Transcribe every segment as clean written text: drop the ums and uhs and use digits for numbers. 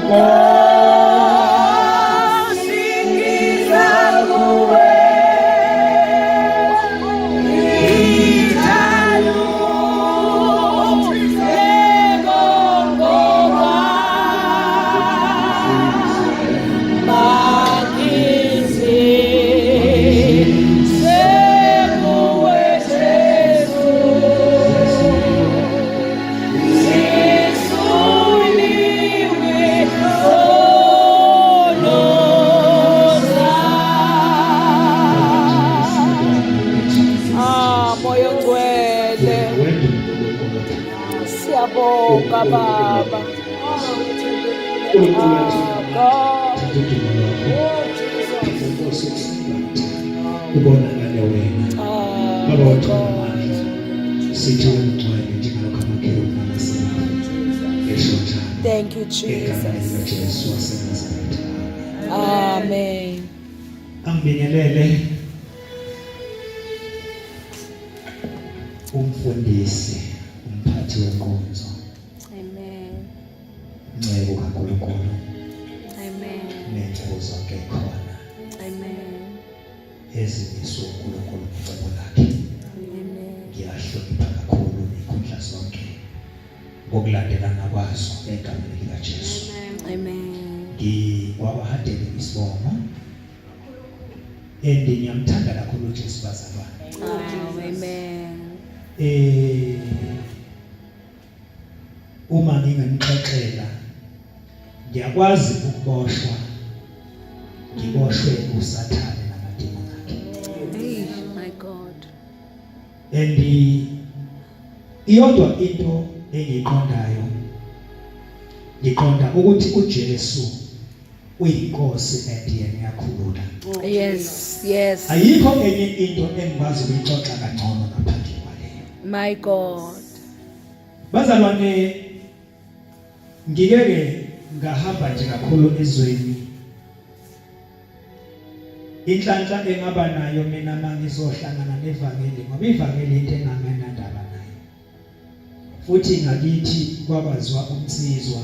Nkosi ngiza kuwe ithando legongoba mangizi sekuwe Jesu Ah, moya ongcwele. Siyabonga baba. Ah, God. Ubonakale wena. Ah, Baba wethu God. onamandla. Sithi wena ungcwele njengalokho amakherubi namaserafi esho njalo. Thank you, Egameni Jesus. likaJesu waseNazaretha. Amen. Angibingelele umfundisi, umphathi wenkonzo, Amen. nceku kaNkulunkulu Amen. nenceku zonke khona Amen. ezimiswe uNkulunkulu ngecebo lakhe. Amen. Ngiyahlonipha kakhulu ikhundla zonke ngokulandelana kwazo egameni likaJesu. Amen. Ngikwabahadele isibongo and ngiyamthanda kakhulu uJesu bazalwane. Oh, amen. Eh uma nginganixoxela ngiyakwazi ukuboshwa ngiboshwe usathane namademoni akhe. Hey, my God. And iyodwa into engiyiqondayo ngiqonda ukuthi uJesu uyinkosi and yena uyakhulula. Yes. Ayikho enye into engikwazi ukuyixoxa kangcono ngaphandle kwaleyo. My God. Bazalwane ngike ke ngahamba nje kakhulu ezweni. Inhlanhla engaba nayo mina mangizohlangana nevangeli ngoba ivangeli into engangenandaba nayo. Futhi ngakithi kwakwaziwa umsizwa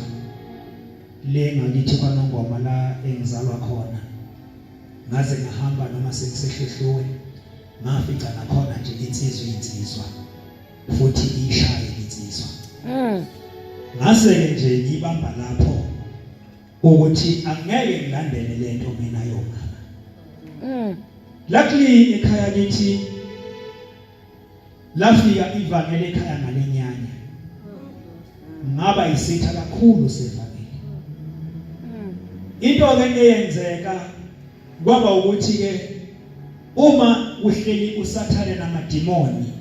le ngakithi kwaNongoma la engizalwa khona. Ngaze ngahamba noma sengisehluhluwe ngafica nakhona nje insizwa insizwa. futhi ishaye insizwa ngase ke nje ngibamba lapho ukuthi angeke ngilandele lento mina yomama luckily ekhaya kithi lafika ivangeli ekhaya ngalenyanya ngaba isitha kakhulu sevangeli into ke eyenzeka kwaba ukuthi ke uma uhleli usathane namadimoni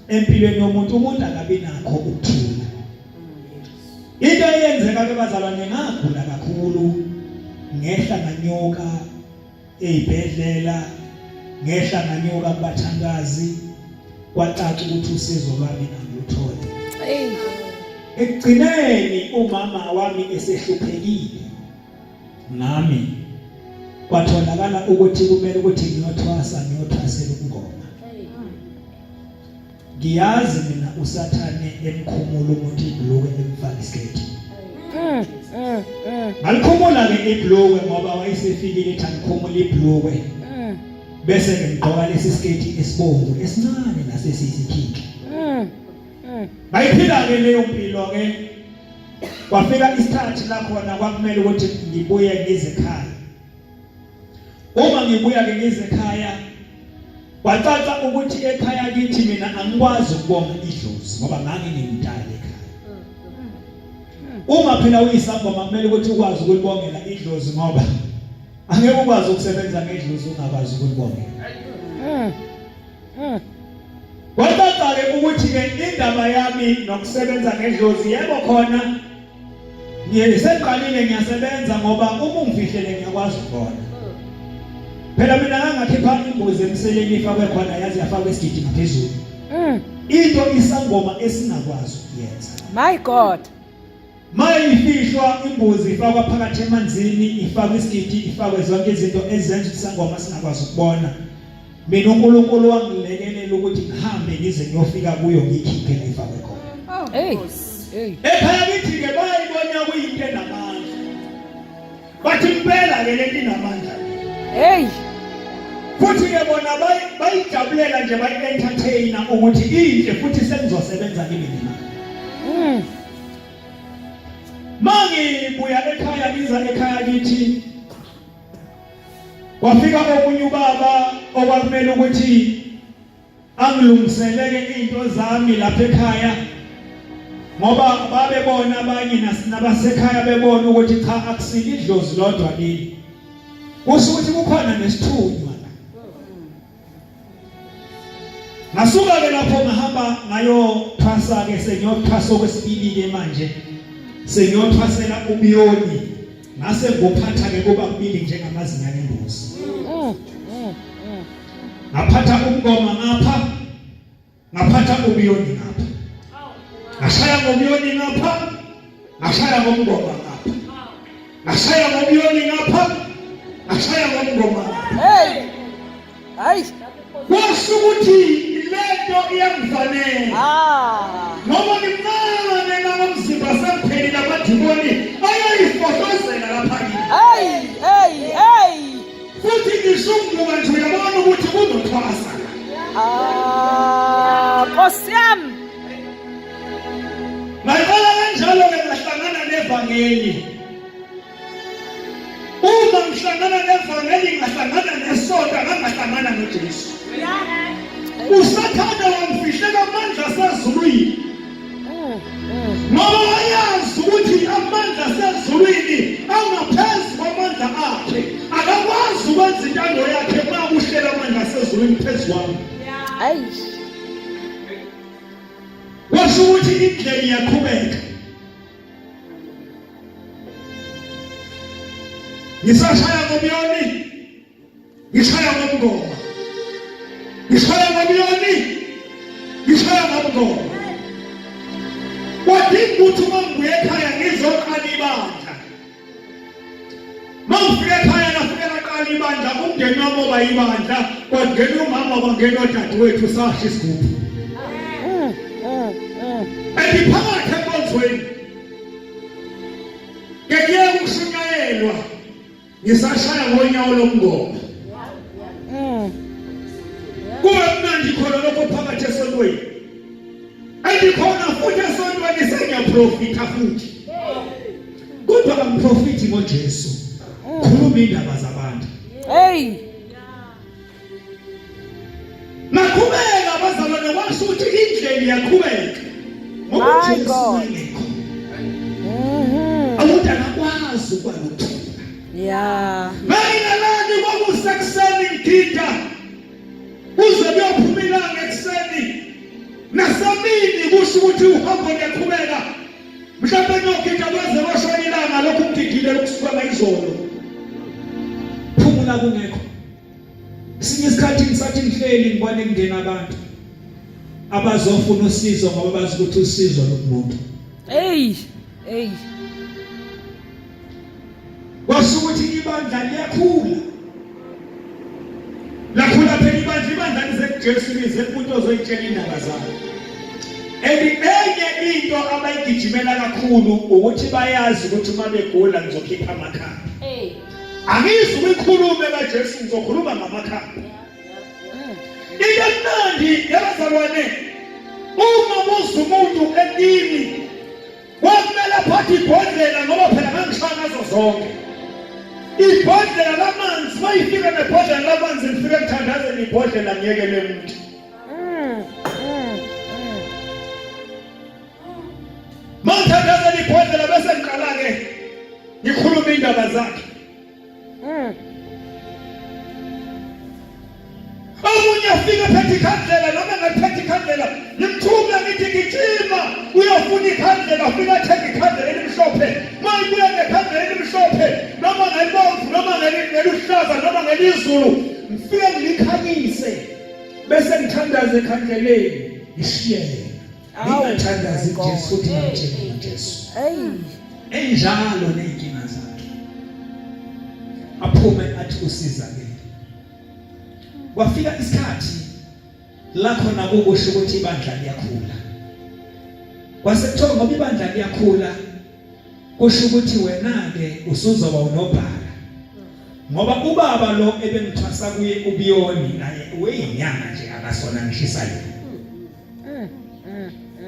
empilweni yomuntu umuntu akabi nakho ukuthula into eyenzeka ke bazalwane ngagula kakhulu ngehla nganyuka ezibhedlela ngehla nganyuka kubathandazi kwacaca ukuthi usizo lwami angilutholi Hey. ekugcineni umama wami esehluphekile ngami kwatholakala ukuthi kumele ukuthi ngiyothwasa ngiyothwasela ubungoma ngiyazi mina usathane emkhumula umuntu ibhulukwe emfaka isiketi ngalikhumula ke ibhulukwe ngoba wayesefikile ethi angikhumula ibhulukwe bese ke ngigqoka lesi siketi esibomvu esincane nasesiyisikhikhi bayiphila ke leyo mpilo ke Kwafika isikhathi la khona kwakumele ukuthi ngibuye ngize ekhaya. Uma ngibuya ke ngize ekhaya kwacaca ukuthi ekhaya kithi mina angikwazi ukubonga idlozi ngoba ngangingimdala ekhaya. Uma phela uyisangoma kumele ukuthi ukwazi ukulibongela idlozi ngoba angeke ukwazi ukusebenza ngedlozi ungakwazi ukulibongela. Kwacaca-ke ukuthi-ke indaba yami nokusebenza ngedlozi yebo khona ngiseqalile ngiyasebenza ngoba uma ungifihlele ngiyakwazi ukubona. Phela mina ngangakhipha imbuzi emseleni ifakwe khona yaze yafakwa isigidi ngaphezulu. Into isangoma esingakwazi ukuyenza. My God. Mayifihlwa imbuzi ifakwa phakathi emanzini ifakwe isigidi ifakwe zonke izinto ezenza ukuthi isangoma singakwazi ukubona. Mina uNkulunkulu wangilekelela ukuthi ngihambe ngize ngiyofika kuyo ngiyikhiphe ngifakwe khona. Hey. Hey. Ekhaya kithi ke bayibona kuyinto enamandla. Bathi impela ke lento inamandla. Hey. Futhi ke bona bayijabulela nje bayi-entertainer ukuthi inhle futhi sengizosebenza kimi mina. Mangibuya ekhaya ngiza ekhaya kithi kwafika omunye ubaba okwakumele ukuthi angilungiseleke into zami lapha ekhaya ngoba babebona abanye nabasekhaya bebona ukuthi cha akusile idlozi lodwa leli kusho ukuthi kukhona nesithunywa la ngasuka ke lapho ngahamba ngayothwasa ke sengiyothwasa okwesibili ke manje sengiyothwasela ubiyoni ngase ngophatha ke kuba kubili njengamazinyane embuzi ngaphatha umngoma ngapha ngaphatha ubiyoni ngapha ngashaya ngobiyoni ngapha ngashaya ngomngoma ngapha ngashaya ngobiyoni ngapha ngashaya ngomngoma ngapha hey hayi Kwasho ukuthi lento iyangifanela. Ah. Ngoba ngimncane nangomzimba sengiphelile amadimoni ayayifohlozela lapha kimi. Hey, hey, hey. Futhi ngisho ungibuka nje uyabona ukuthi kunothwasa. Ah, Nkosi yami. Ngaqala kanjalo-ke ngahlangana nevangeli. Uma ngihlangana nevangeli ngahlangana nesonto ngangahlangana noJesu. Usathane wangifihlela amandla asezulwini. Ngoba wayazi ukuthi amandla asezulwini angaphezu kwamandla akhe. Akakwazi ukwenza intando yakhe uma kuhlela amandla asezulwini phezu kwami. Ayi. Washo ukuthi indlela iyaqhubeka. Ngisashaya ngomyoni ngishaya ngomngoma ngishaya ngomyoni ngishaya ngomngoma kwadinga ukuthi uma ngibuye ekhaya ngizoqala ibandla uma ngifika ekhaya lafike laqala ibandla umndeni wami oba ibandla kwangena umama kwangena odadewethu sasha isigubhu and phakathi enkonzweni ngekuyeka ukushunyayelwa ngisashaya ngonyawo lomngoma kube mnandi khona lokho phakathi esontweni andikhona futhi esontweni sengiyaprofitha futhi kodwa angiprofithi ngoJesu khuluma indaba zabantu hey Naqhubeka abazalwane kwasho ukuthi indlela iyaqhubeka. Ngoba My uJesu God. wayengekho. Umuntu akakwazi ukuba nokuthula. Yeah. Mayelani kwakusekuseni ngigida. Kuze kuyophuma ilanga ekuseni. Nasemini kusho ukuthi uhambo luyaqhubeka. Mhlawumbe niyogida kwaze kwashona ilanga lokhu ngigidile ukusuka izolo. Phumula kungekho. Esinye isikhathi ngisathi ngihleli ngibone kungena abantu abazofuna usizo ngoba bazi ukuthi usizo lokumuntu. Hey, hey. Kwasho ukuthi ibandla liyakhula. Lakhula phela ibandla ibandla lize kuJesu lize kumuntu ozoyitshela indaba zakhe. And enye into abayigijimela kakhulu ukuthi bayazi ukuthi uma begula ngizokhipha amakhambi. Hey. Angizi ukuyikhuluma kaJesu ngizokhuluma ngamakhambi. Into emnandi yabazalwane uma kuza umuntu ekimi kwakumele aphathe ibhodlela ngoba phela ngangishaya ngazo zonke. Ibhodlela lamanzi mayifika nebhodlela lamanzi ngifike ngithandazele ibhodlela ngiyekele umuntu. Mangithandazela ibhodlela bese ngiqala-ke ngikhuluma indaba zakhe. Omunye afike ephethe ikhandlela noma engaphethe ikhandlela ngimthume ngithi gijima uyofuna ikhandlela afike athenge ikhandlela elimhlophe mayibuya ngekhandlela elimhlophe noma ngelibomvu noma ngeluhlaza noma ngelizulu ngifike ngilikhanyise bese ngithandaze ekhandleleni ngishiye yena Ngingathandazi kuJesu futhi ngamtshela uJesu. Hey. Enjalo nezinkinga zakhe. Aphume athi usizakele. Kwafika isikhathi la khona kukusho ukuthi ibandla liyakhula. Kwase kuthiwa ngoba ibandla liyakhula Kusho ukuthi wena ke usuzoba unobhala. Ngoba ubaba lo ebengithwasa kuye uBiyoni naye uyinyanga nje akasona ngisho yena.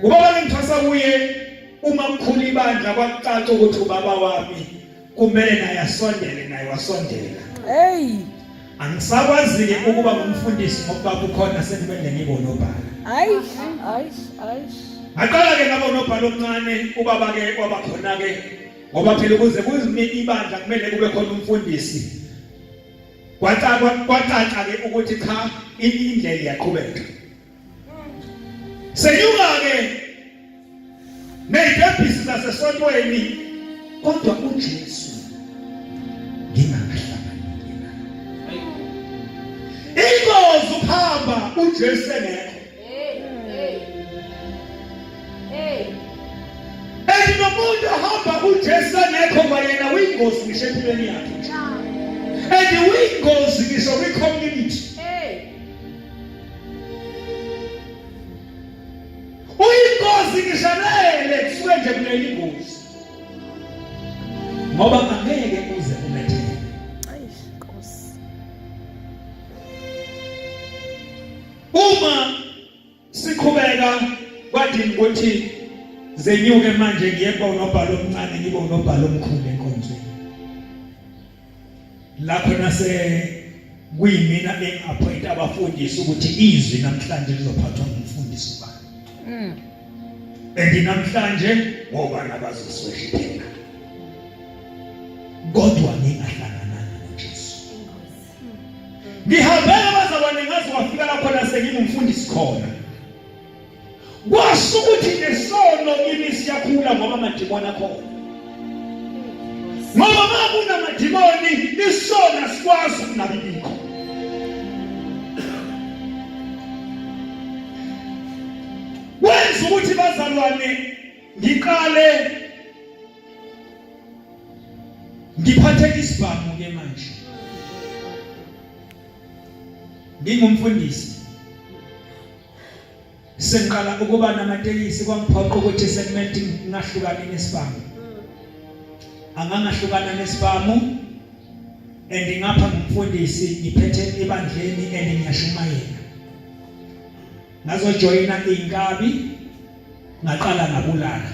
Ubaba ngithwasa kuye uma kukhula ibandla kwakucaca ukuthi ubaba wami kumele naye asondele naye wasondela. Hey. Angisakwazi ke ukuba ngumfundisi ngoba ukhona sekumele ngibe unobhala. Ayi, ayi, ayi. Ngaqala ke ngaba unobhala omncane ubaba ke waba khona ke ngoba phela ukuze kuzime ibandla kumele kube khona umfundisi. Kwacaca kwacaca ke ukuthi cha indlela iyaqhubeka. Senyuka ke nezitebhisi zasesontweni kodwa uJesu ngingakahlangani naye. Ingozi ukuhamba uJesu engekho. And nomuntu ohamba uJesu engekho kwayena uyingozi ngisho empilweni yakhe. And uyingozi ngisho kwi-community. Uyingozi ngisho nele kusuke nje kuleli ingozi. Ngoba angeke uze umethembe. Ayi Nkosi. Uma siqhubeka kwadinga ukuthi zenyuke manje ngiye kuba unobhala omncane ngibe unobhala omkhulu enkonzweni. Lapho nase kuyimina engi-appoint abafundisi ukuthi izwi namhlanje lizophathwa ngumfundisi ubani. And namhlanje ngobani abazosweshithela. Kodwa ngingahlangananga noJesu. Ngihambela abazalwane ngaze wafika lapho la sengingumfundisi khona. Kwasho ukuthi nesono kimi siyakhula ngoba amadimoni akhona. Ngoba makunamadimoni isono asikwazi ukunabibikho. Kwenza ukuthi bazalwane ngiqale ngiphathe isibhamu ke manje. Ngingumfundisi Sengiqala ukuba namatekisi kwangiphoqa ukuthi sekumele ukuthi ngingahlukani nesibhamu. Angangahlukana nesibhamu and ngapha ngumfundisi ngiphethe ebandleni and ngiyashumayela. Ngazojoyina inkabi ngaqala ngabulala.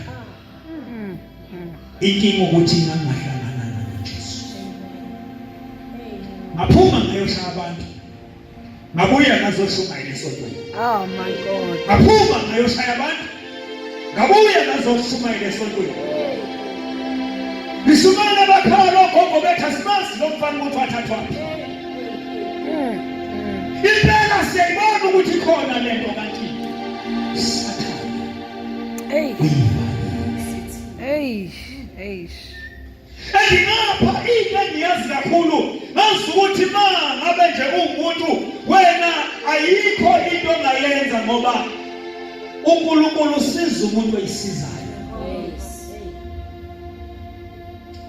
Inkinga ukuthi ngangahlangana noJesu. Ngaphuma ngayoshaya abantu. Ngabuya ngazoshumayela esontweni. Oh my God. Ngaphuma ngayoshaya abantu. Ngabuya ngazoshumayela esontweni. Ngishumayela bakhala ogogo bethu asimazi lo mfana ukuthi wathathwaphi. Impela siyayibona ukuthi ikhona lento kanti. Sathane. Hey. Hey, hey. Engingapha into engiyazi kakhulu ngazi ukuthi ma ngabe nje uwumuntu wena ayikho into ongayenza ngoba uNkulunkulu usiza umuntu oyisizayo.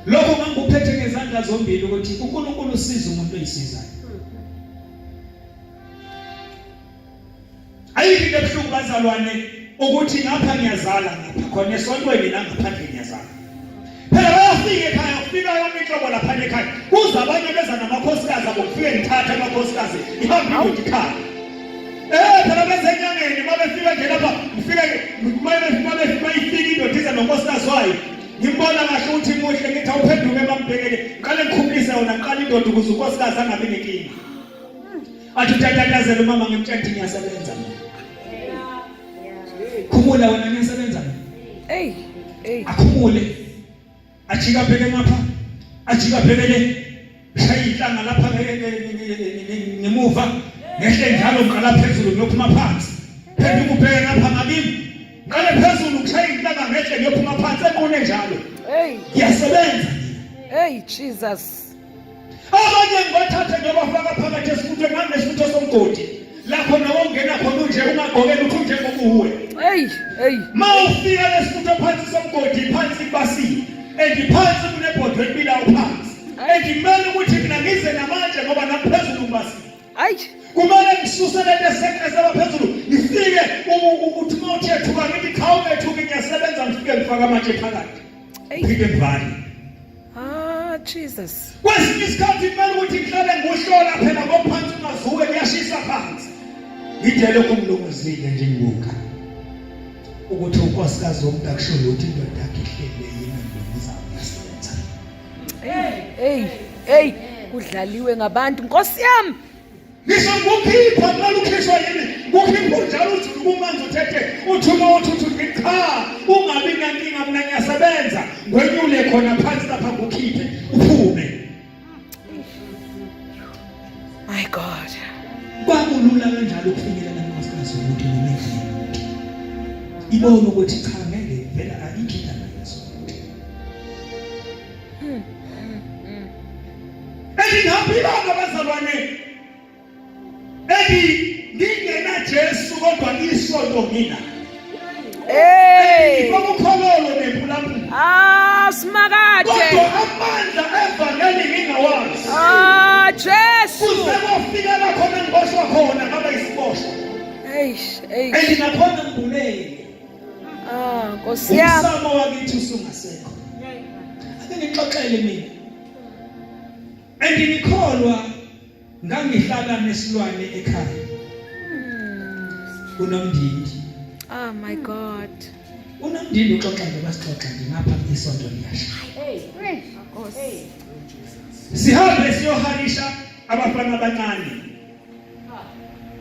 Lokho ngangikuphethe ngezandla zombili ukuthi uNkulunkulu usiza umuntu oyisizayo. Ayikho into ebuhlungu bazalwane ukuthi ngapha ngiyazala ngapha khona esontweni nangaphandle ngiyazala. Phela bayafika ekhaya kufika yonke inhlobo lapha ekhaya. Kuza abanye beza namakhosikazi abo kufike ngithatha amakhosikazi ihambe indoda ikhaya. Eh phela beze enyangeni uma befika nje lapha ngifike uma ifika indoda iza nonkosikazi wayo. Ngimbona kahle ukuthi muhle ngithi awuphenduke bambhekele ngiqale ngikhumulise yona ngiqale indoda ukuze unkosikazi angabi nenkinga. Athi utatatazela umama ngimtshela ukuthi ngiyasebenza mina. Khumula wena ngiyasebenza mina. Hey, hey. Akhumule. Ajika bheke ngapha. Ajika bheke le. Shaya inhlanga lapha ngemuva. Ngehle njalo ngiqala phezulu ngiyophuma phansi. Phenduka ubheke ngapha ngakimi. Ngiqale phezulu ngishaya inhlanga ngehle ngiyophuma phansi enqune njalo. Hey. Ngiyasebenza. Hey Jesus. Abanye ngibathathe ngiyobafaka phakathi esifuthweni nganginesifutho somgodi lapho nawe ungena khona unje ungagqoke lutho unje ngokuwe. Hey, hey. Ma ufika lesifutho phansi somgodi phansi kubasile and phansi kunebhodwe elibilayo phansi. And kumele ukuthi mina ngize namanje ngoba naphezulu ngibasile. Ayi. Kumele ngisuse lento esekrese phezulu ngifike ukuthi uma uthe thuka ngithi cha ungethuki ngiyasebenza ngifike ngifaka amatshe phakathi. Phinde ngivale. Ah Jesus. Kwesinye isikhathi kumele ukuthi ngihlale nguhlola phela ngophansi ungazuke kuyashisa phansi. Ngidele kumlunguzile nje ngibuka. Ukuthi unkosikazi womuntu akusho lutho indoda yakhe ihlele yini ngilungiza uyasebenza. Hey, hey, hey, kudlaliwe ngabantu Nkosi yami. Ngisho ngukhipha kumele ukhishwa yini? Kukhipha unjalo uthi kumanzi uthethe uthuma uthi uthi cha ungabi nankinga mina ngiyasebenza ngwenyule khona phansi lapha ngukhiphe uphume. My God. Kwakulula kanjalo ukufinyelela kunkosikazi womuntu noma endlini yomuntu. Ibona ukuthi cha ngeke vele ayikho indaba yeso. Elingaphilanga abazalwane ethi ngingena Jesu kodwa isonto ngina. Hey! Ngifaka nempulampula. Ah, simakade. Kodwa amandla evangeli ngingawazi. Ah, Jesu. Kuze kofika la khona ngiboshwa khona ngaba isiboshwa. Eish, eish. And nakhona ngibulele. Ah, Nkosi yami. Umsamo wakithi usungasekho. Ake ngixoxele mina. And ngikholwa ngangihlala nesilwane ekhaya. Unomndindi. Oh my God. Unomndindi uxoxa nje basixoxa nje ngapha isonto liyasha. Nkosi. Sihambe siyohalisha abafana abancane.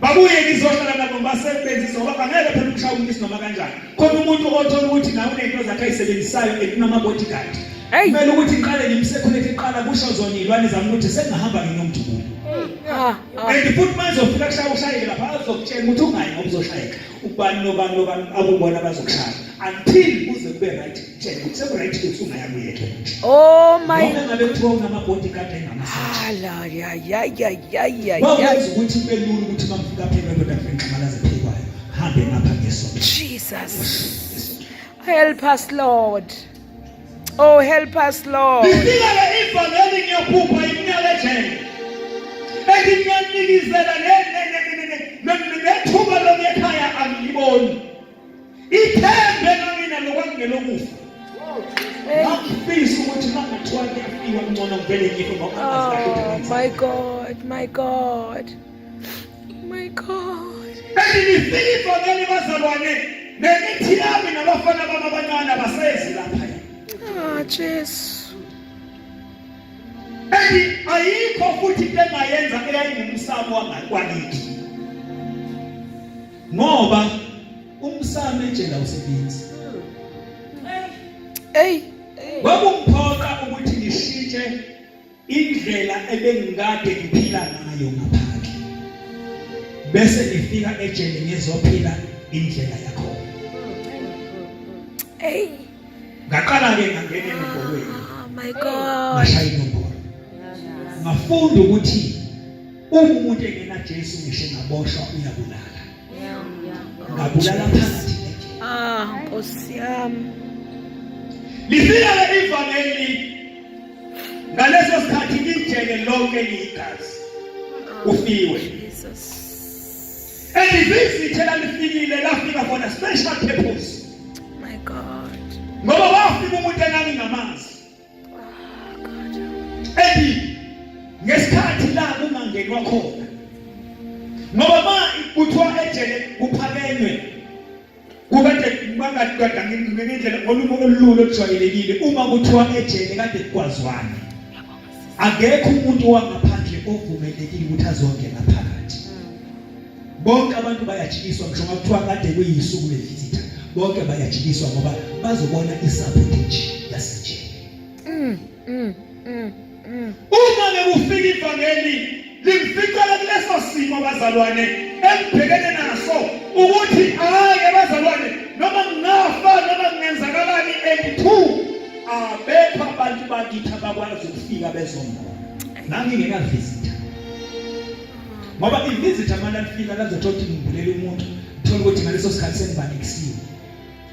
Babuye ngizohlala nabo basebenzise ngoba angeke phela ukushaya umuntu isinoma kanjani. Khona umuntu othola ukuthi nawe unento zakhe ayisebenzisayo ekunama bodyguard. Kumele ukuthi ngiqale ngimsekhulete iqala kusho zona izilwane zami ukuthi sengahamba nginomdubula. Ah, ah. And futhi manje uzofika kushaya ushayeke lapha azokutshela ukuthi ungayi ngoba uzoshayeka. Ubani nobani nobani akubona bazokushaya. Until kuze kube right tshela ukuthi seku right ukuthi ungaya kuye ke. Oh my Noma ngabe kuthiwa unama bodyguard engamasotsha. Ala ya ya ya ya ya ya. Wakwenza ukuthi kube lula ukuthi mamfika phela indoda kufika inxamalaze phekwayo. Hambe ngapha ngesonto. Jesus. Help us Lord. Oh help us Lord. Lifika le ivangeli ngiyophupha iminyaka ejele. Ethi ngiyanikizela nethuba lokuya ekhaya angiliboni. Ithembe ngamina lokwangelokufa. Ngangifisa ukuthi mangathiwa kuyafiwa ngcono ngivele ngife ngoba angazi kahle ukuthi Oh ngenzani. my God, my God. My God. Kanti nifika ivangeli bazalwane nemithi yami nabafana bami abancane abasezi lapha. Ah Jesu. Kanti ayikho futhi into engayenza eyayingumsamo wangakwanithi. Ngoba umsamo ejele awusebenzi. Hey. Kwakungiphoqa ukuthi ngishintshe indlela ebengikade ngiphila ngayo ngaphandle bese ngifika ejele ngizophila indlela yakhona hey ngaqala ke ngangena enombolweni oh my god ngashaya inombolo ngafunda ukuthi uma umuntu engena Jesu ngisho engaboshwa uyabulala ngabulala phakathi ejele ah nkosi yami lifika ke ivangeli ngaleso sikhathi ijele lonke liyigazi ufiwe Jesus and ivisit elalifikile lafika for a special purpose my God ngoba wafika umuntu engangingamazi oh God and ngesikhathi la kungangenwa khona ngoba ma kuthiwa ejele kuphakenywe Kukade bangaqeda ngendlela ngolimi olulula olujwayelekile uma kuthiwa ejele kade kwazwana. Akekho umuntu wangaphandle ovumelekile ukuthi azongena phakathi. Bonke abantu bayajikiswa ngisho kuthiwa kade kuyisuku levisitor. Bonke bayajikiswa ngoba bazobona isabotage yasejele. Uma ke kufika ivangeli limficela kuleso simo bazalwane engibhekene naso ukuthi hayi bazalwane noma ngingafa noma kungenzakalani and two abekho abantu bakithi abakwazi ukufika bezongona nami ngingenavisita ngoba ivisita manje lifika lazothola ukuthi ngibulele umuntu thola ukuthi ngaleso sikhathi sengibalekisiwe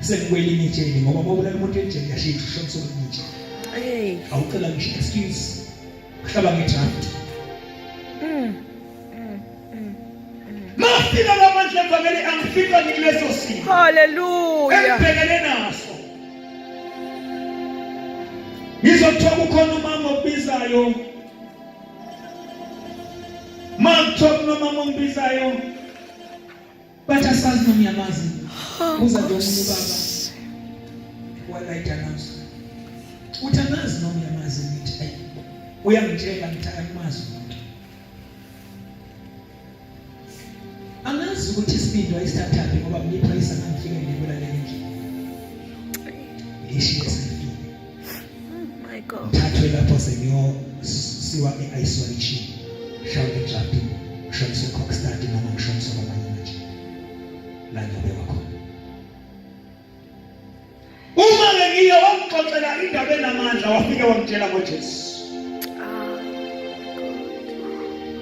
Sengikwelinye ijele ngoba uma ubulala umuntu ejele uyashintsha ushonisa kwelinye ijele. Hey. Awucela ngisho excuse. Uhlaba ngedraft. Mafika lamandla evangeli angifika ngikuleso simo. Hallelujah. Engibhekene naso. Ngizokuthiwa kukhona umama okubizayo. Ma kuthiwa kunomama ongibizayo bathi asazi noma uyamazi. Uza nje omunye ubaba walayita nazo. Uthi angazi noma uyamazi ngithi ayi uyangitshela ngithi angimazi umuntu. Angazi ukuthi isibindi wayesithathaphi ngoba ngiyiphoyisa ngangifike ngibulale endlini. Ngishiye sengifile. My God. Ngithathwe lapho sengiyosiwa e-isolation. Shawule ejardini, ngishoniswe eKokstad noma ngishoniswe kwamanye amajele. La ngiyobekwa khona. Uma ke ngiye wangixoxela indaba enamandla wafike wangitshela ngoJesu.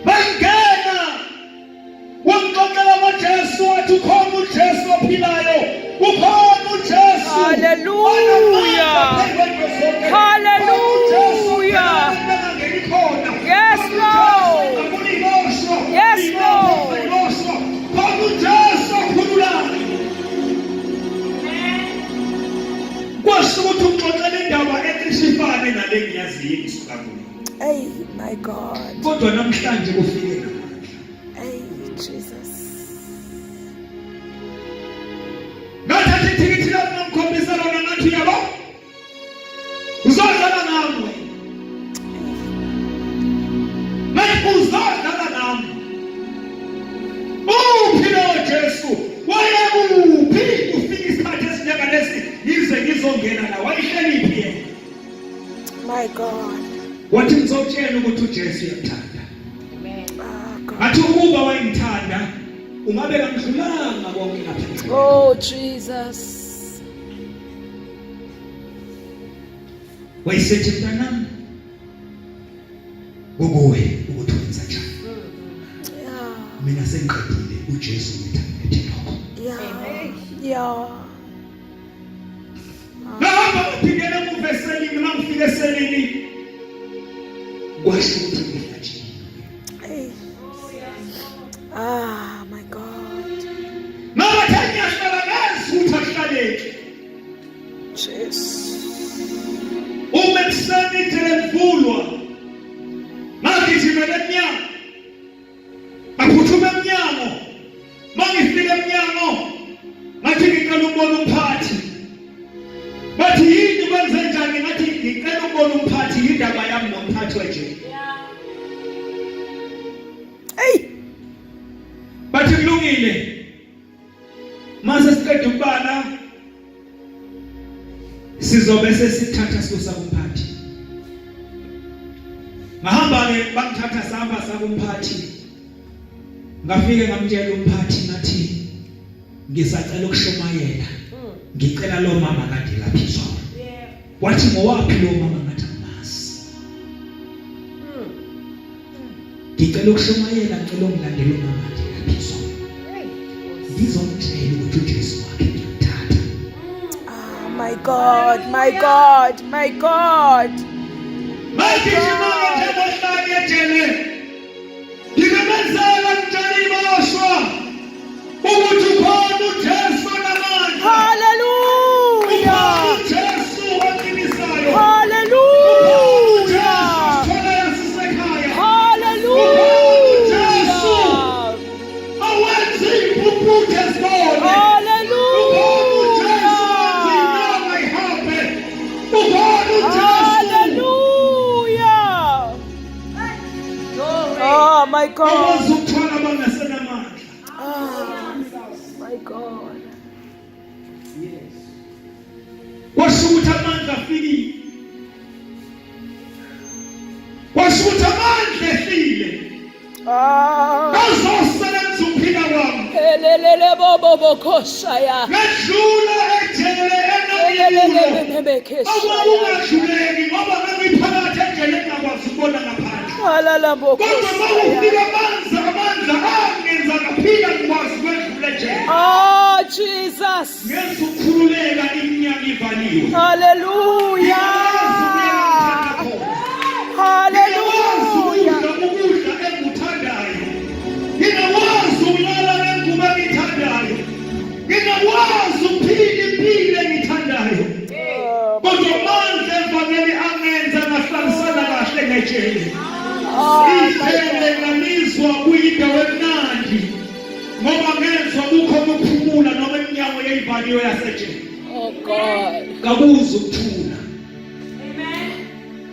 Bangena wangixoxela ngoJesu wathi ukhona uJesu ophilayo. Ukhona uJesu. Hallelujah. Hallelujah. Yes, Lord. Yes, Lord. Khona uJesu okhululayo. Kwasho ukuthi uxoxela indaba ecishe ifane nale ngiyaziyo ngisuka kuyo. Hey, my God. Kodwa namhlanje kufike namandla. Hey, Jesus. Ngathatha ithikithi lami ngamkhombisa lona ngathi uyabo. Uzodlala nami wena. Ngathi uzodlala nami. Uphi lo Jesu? Wayekuphi kufika isikhathi esinjengalesi ngize ngizongena la wayehleliphi yena? My God. Wathi ngizokutshela ukuthi uJesu uyakuthanda. Amen. Oh, God. Ngathi ukuba wayengithanda ungabe kangidlulanga konke ngaphandle. Oh Jesus. Wayesethi mntanami kukuwe ukuthi wenza njani. Yeah. Mina sengiqedile uJesu ngithangethe lokho. Yeah. Yeah. Ngahamba ngaphindela emuva eselini mangifika eselini kwasho ukuthi ngihlatshiwe. Hey. Ah, my God. Ngabathe ngiyahlala ngezwa ukuthi akuhlaleki. Jesu. Uma ekuseni ijele livulwa ngagijimela emnyango ngaphuthuma emnyango mangifika emnyango ngathi ngicela ukubona umphathi bathi yini kwenze njani ngathi ngicela ukubona umphathi yindaba yami nomphathi wejele Hey. Bathi kulungile Mase siqeda ukubala sizobe sesithatha sikusa kumphathi. Ngahamba ke bangithatha sahamba sakumphathi. Ngafike ngamtshela umphathi ngathi ngisacela ukushumayela. Ngicela lo mama kade lapha izolo. Wathi ngowaphi lo mama ngathi angimazi. Ngicela ukushumayela ngicela ungilandele umama kade lapha izolo. Ngizomtshela ukuthi uJesu wakhe ngiyamthatha. Ah, my God, my God, my God. Magijima njengohlanye ejele. Ngimemezela ngitshela iboshwa ukuthi ukhona uJesu onamandla. Hallelujah. Ukhona uJesu oqinisayo. Hallelujah. Sitholayo sisekhaya. Hallelujah. Awenza iy'mpumputhe zibone. Ukhona uJesu owenza Hallelujah. inyama ihambe. Ukhona uJesu. Hallelujah. Oh my God. Okwazi ukuthwala abangasenamandla. Ah, my God. Kwasho ukuthi amandla afikile. Kwasho ukuthi amandla ehlile. Ah. Bazosebenza ukuphila kwami. Elelele bobo bokoshaya. Ngedlula ejele Elelele enamilo. bebekeshaya. Okwakungadluleki ngoba ngangiphakathi ejele ngingakwazi ukubona ngaphandle. Halala Kodwa uma bokoshaya. kufika amanzi amandla angenza ngaphila ngikwazi ukwedlula ejele. Oh Jesus. Ngenza ukukhululeka iminyaka ivaliwe. Hallelujah. Hallelujah. Ngingakwazi ukudla engikuthandayo. Ngingakwazi ukulala ngengubo engiyithandayo. Ngingakwazi ukuphila impilo engiyithandayo. Oh, Kodwa amandla evangeli angenza ejele. Ijele ngalizwa kuyindawo emnandi ngoba ngezwa kukhona ukuphumula noma iminyango yayivaliwe yasejele. Oh God. Kabuza ukuthula. Amen.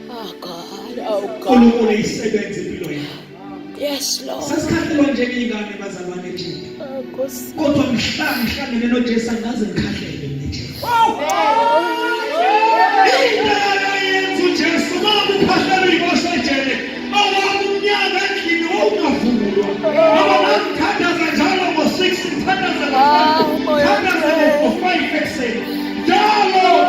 Oh God. Oh God. uNkulunkulu isebenze impilo yakho. Yes Lord. Sasikhahlelwa njengeyingane bazalwane ejele. Oh Nkosi. Kodwa mhla ngihlangene noJesu angaze ngikhahlele mina ejele. Into ayenza uJesu uma ukhahlelwa iboshwa ejele owami umnyaka endlini wawungavulwa. Ngoba ngangithandaza njalo ngo-6 ngithandaza Ah, ngo-5 Moya ngithandaza Ongcwele. ngo-5 ekuseni. Njalo Oh,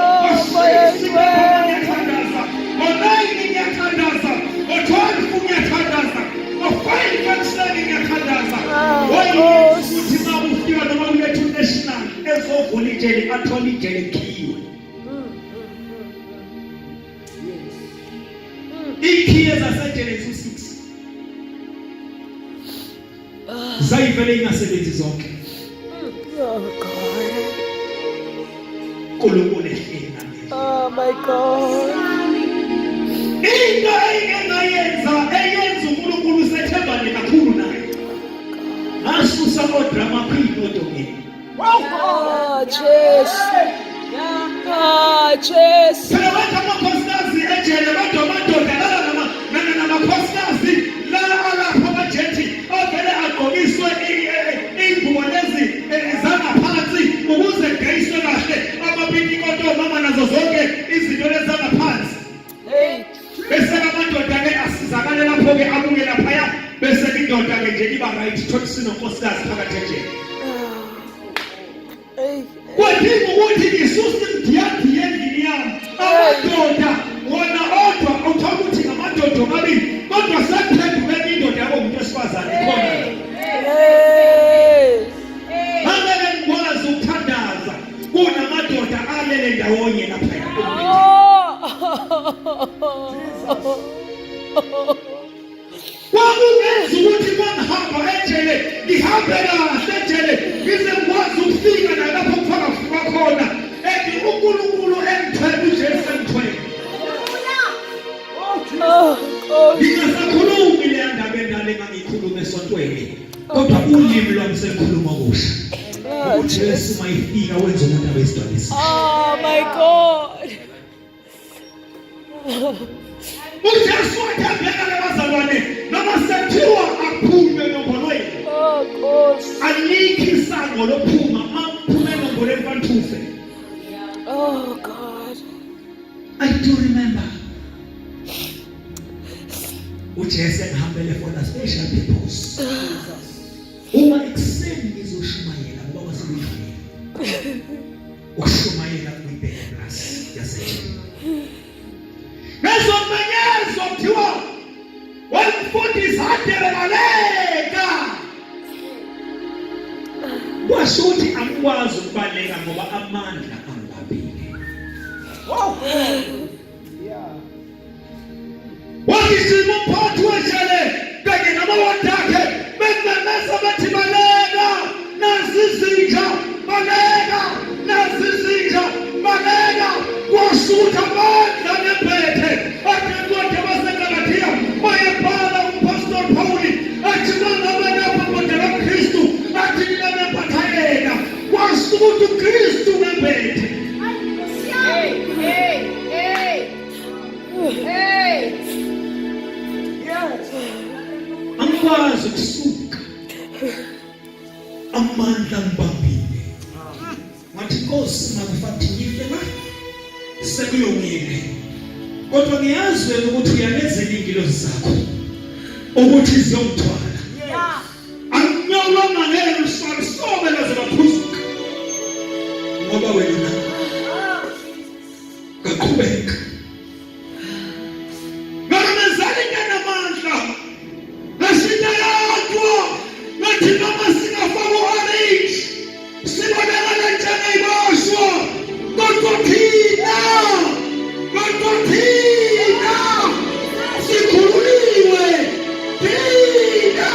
Moya ngo-6 Ongcwele. ngiyathandaza ngo-9 ngiyathandaza ngo-12 ngiyathandaza ngo-5 ekuseni ngiyathandaza. Ah, Wayenza Nkosi. ukuthi uma kufika noma kulethu national ezovula ijele athole ijele likhiyiwe. Ikhiye zasejele zu-6 zayivele ingasebenzi zonke. Oh God. uNkulunkulu ehleli nami. Oh my God. Into engingayenza eyenza uNkulunkulu sethembane kakhulu naye. Ngasusa odrama queen odongeni. Ah, Jesu. Ah, Jesu. Phela bathi amakhosikazi ejele kodwa amadoda lala nama namakhosikazi la alapha amajethi avele agqokiswe iy'ngubo lezi zangaphansi ukuze kugeyiswe kahle amapitikoto omama nazo zonke izinto lezi zangaphansi. Hey. Bese amadoda ke asizakale lapho ke abuke laphaya bese indoda ke nje iba right thothi sinonkosikazi phakathi ejele. Hey. Kwadinga ukuthi ngisuse imdiyadiya endlini yami. Amadoda wona odwa uthola ukuthi ngamadoda omabili kodwa sekuphenduke indoda yabo umuntu wesifazane khona. Hey. Angeke ngikwazi ukuthandaza kunamadoda alele ndawonye lapha. Oh. Kwakungenza ukuthi mangihamba ejele ngihambe kahle ejele ngize ngikwazi ukufika nalapho kuthiwa ngafika khona and uNkulunkulu engithwele uJesu engithwele. Oh, Nkosi. Ngingasakhulumi leya ndaba endala engangiyikhuluma esontweni kodwa ulimi lwami selikhuluma okusha. Oh, UJesu Jesu. mayifika wenza umuntu abe isidwala esihle. Oh my God. uJesu wathembeka labazalwane noma sekuthiwa aphume enombolweni. Oh Nkosi. Alikho isango lokuphuma maphume enombolweni fantufe. Oh God. I do remember uJesu engihambele for the special purpose. Uma ekuseni ngizoshumayela ngoba kwasekuyifanele ukushumayela kwi-Bed Plus yasejele. Ngezomenyezwa kuthiwa wemfundisi adebelaleka. Kwasho ukuthi angikwazi ukubaleka ngoba amandla angibambile. Wagijima umphathi wejele kanye namawadi akhe bememeza bathi baleka nazi izinja baleka nazi izinja baleka kwasutha amandla nempethe athi incwadi yabaseGalathiya wayebhala umpostoli Pawuli athi mangabe nababodela kaKristu athi nina nempatha yena kwasutha uKristu ngempethe. Hey, hey, hey. Hey. Angikwazi ukusuka amandla ngibambile ngathi Nkosi makufathi ngife la sekulungile kodwa ngiyazi wena ukuthi uyalezela iy'ngilozi zakho ukuthi ziyongithwala anginyolonga ngeke lusobe laze baphuzuka ngoba wena na ngaqhubeka ngamemezela into enamandla ngashintsha yodwa ngathi noma singafaka u-orange sibonakala njengeyiboshwa kodwa thina kodwa thina sikhululiwe thina.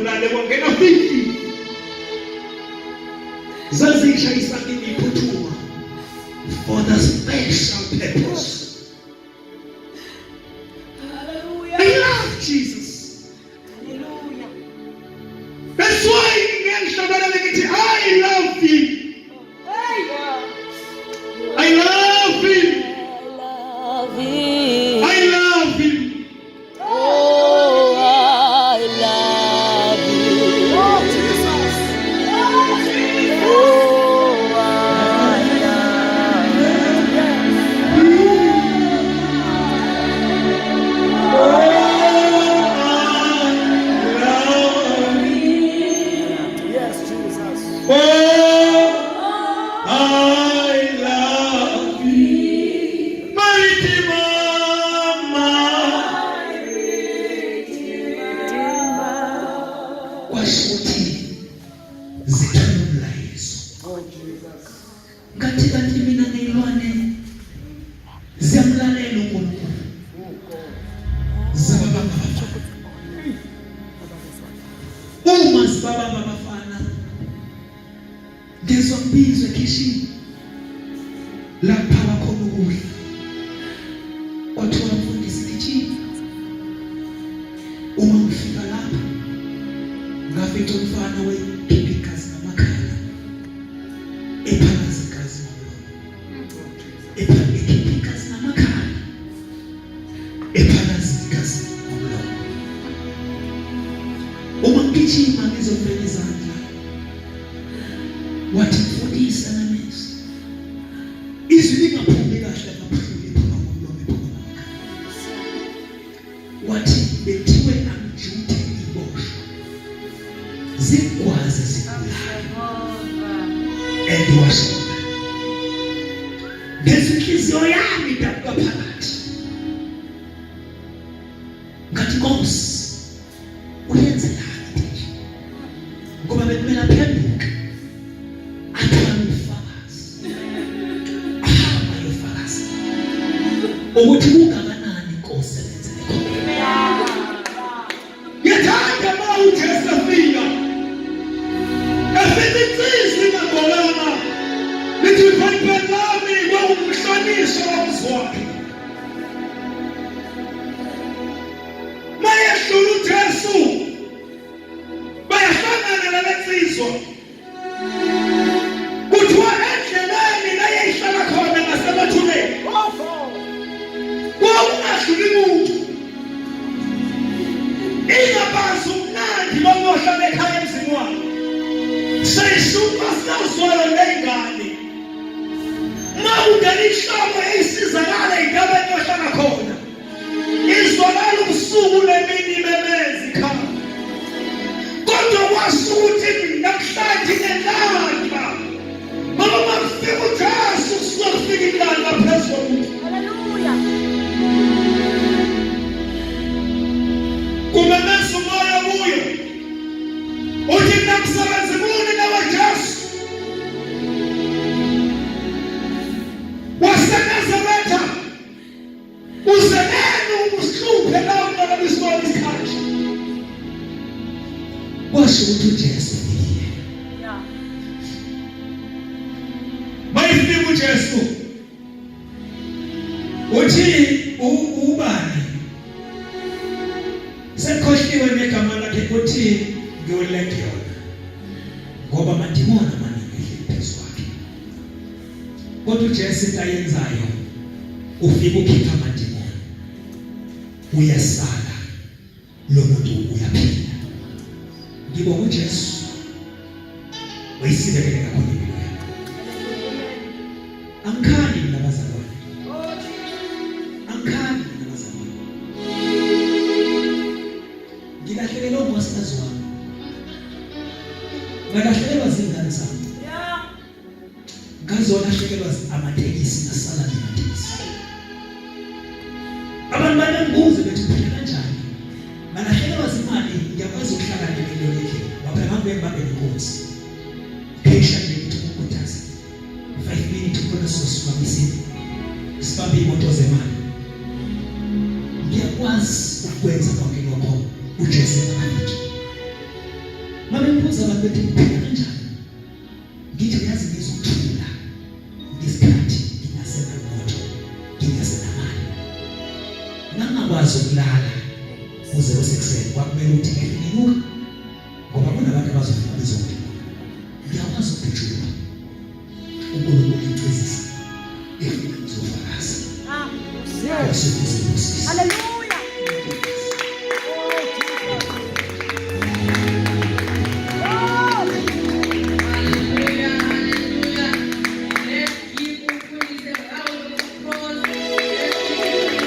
ngibulale kwangena 50 zazishayisa kimi iphuthuma for the special purpose. Hallelujah. I love Jesus. Hallelujah. That's why ngiyahlabela ngithi I love him. Hey. I love him. Love him. I love him. Oh, I love you. Oh, Jesus. Oh, Jesus. Oh, I love Oh, I love him. Yes, Jesus. Oh, I love you. Mighty mama. Kwasho ukuthi zithanda umlayezo. Oh, Jesus. Ngathi kanti mina neyilwane ziyamlalela uNkulunkulu. Oh, God. Zababamba abafana. Uma sibabamba abafana ngezwa ngibizwe ekhishini lapha bakhona ukudla. Kwathiwa mfundisi gijima. Uma ngifika lapha ngafica umfana wekhipha igazi ngamakhala ephalaza igazi ngomlomo. Ekhipha igazi ngamakhala ephalaza igazi ngomlomo. Uma ngigijima ngizobeka izandla wathi mfundisi anamehlo izwi lingaphumi kahle ngabuhlungu iphuma ngomlomo iphuma ngamakhala. Wathi bethiwe angijuthe iboshwa zigwaze zibulale and washona ngezinhliziyo yami idabuka phakathi ngathi Nkosi uyenzelani into ngoba bekumele aphenduke athole ubufakazi ahambe ayofakaza ukuthi kungakanani inkosi emenzele khona. Ngiyethanda uma uJesu efika efika insizwa ingagolanga lithi ibhayibheli lami kwakuwumhloniso womzi wakhe. Mayehlula uJesu bayahlangana nalensizwa kuthiwa endleleni layeyihlala khona ngasemathuneni Oh, God. kwakungadluli muntu ingabazi umnandi bokuyohlala ekhaya emzini wakhe seyishuka sinawuzwelo ley'ngane uma kungena ihlobo eyisizakala ey'ndabeni yohlala khona izwakala ubusuku nemini imemeza ikhala kodwa kwasho ukuthi namhlanje inenhlanhla ngoba uma kufika uJesu kusuke kufika inhlanhla phezu komuntu. Hallelujah. Kumemeza umoya kuyo uthi namsebenzi muni nawe Jesu waseNazaretha uzeleni ukusihluphe la unakabisona isikhathi. Kwasho ukuthi uJesu ufikile. Yeah. Mayifika uJesu uthi ubani sekhohliwe negama lakhe uthi ngiyolegion ngoba amadimoni amaningi ehleli phezu kwakhe. Kodwa uJesu into ayenzayo ufika ukhipha amadimoni uyasala lo muntu uyaphila. Ngibonga uJesu wayisibekele kakhulu impilo yami. Angikhali mina bazalwane, angikhali mina bazalwane. Ngilahlekelwe unkosikazi wami, ngalahlekelwa zingane zami, Yeah. ngazolahlekelwa amatekisi ngasala namatekisi. Abantu banengibuze bethi uphila kanjani, ngalahlekelwa zimali ngiyakwazi ukuhlala nemiliyoni endlini waphela ngangibuye ngibambe nenkosi phesha nje ngithi ukukhuthaza 5 minutes khona sosibambisile sibambe imoto zemali. Ngiyakwazi ukwenza konke lokho uJesu engakafiki. Ngibuza abantu bethi ngiphila kanjani? Ngithi uyazi ngizothula ngesikhathi ngingasenamoto, ngingasenamali. Nangakwazi ukulala kuze kusekuseni kwakumele ukuthi ngehle nginyuka ngoba kunabantu abazofika bezongibona. Ngiyakwazi ukujula. uNkulunkulu ecezisa efuna ngizofakaza. Ah. Nkosi uzibusise. Hallelujah.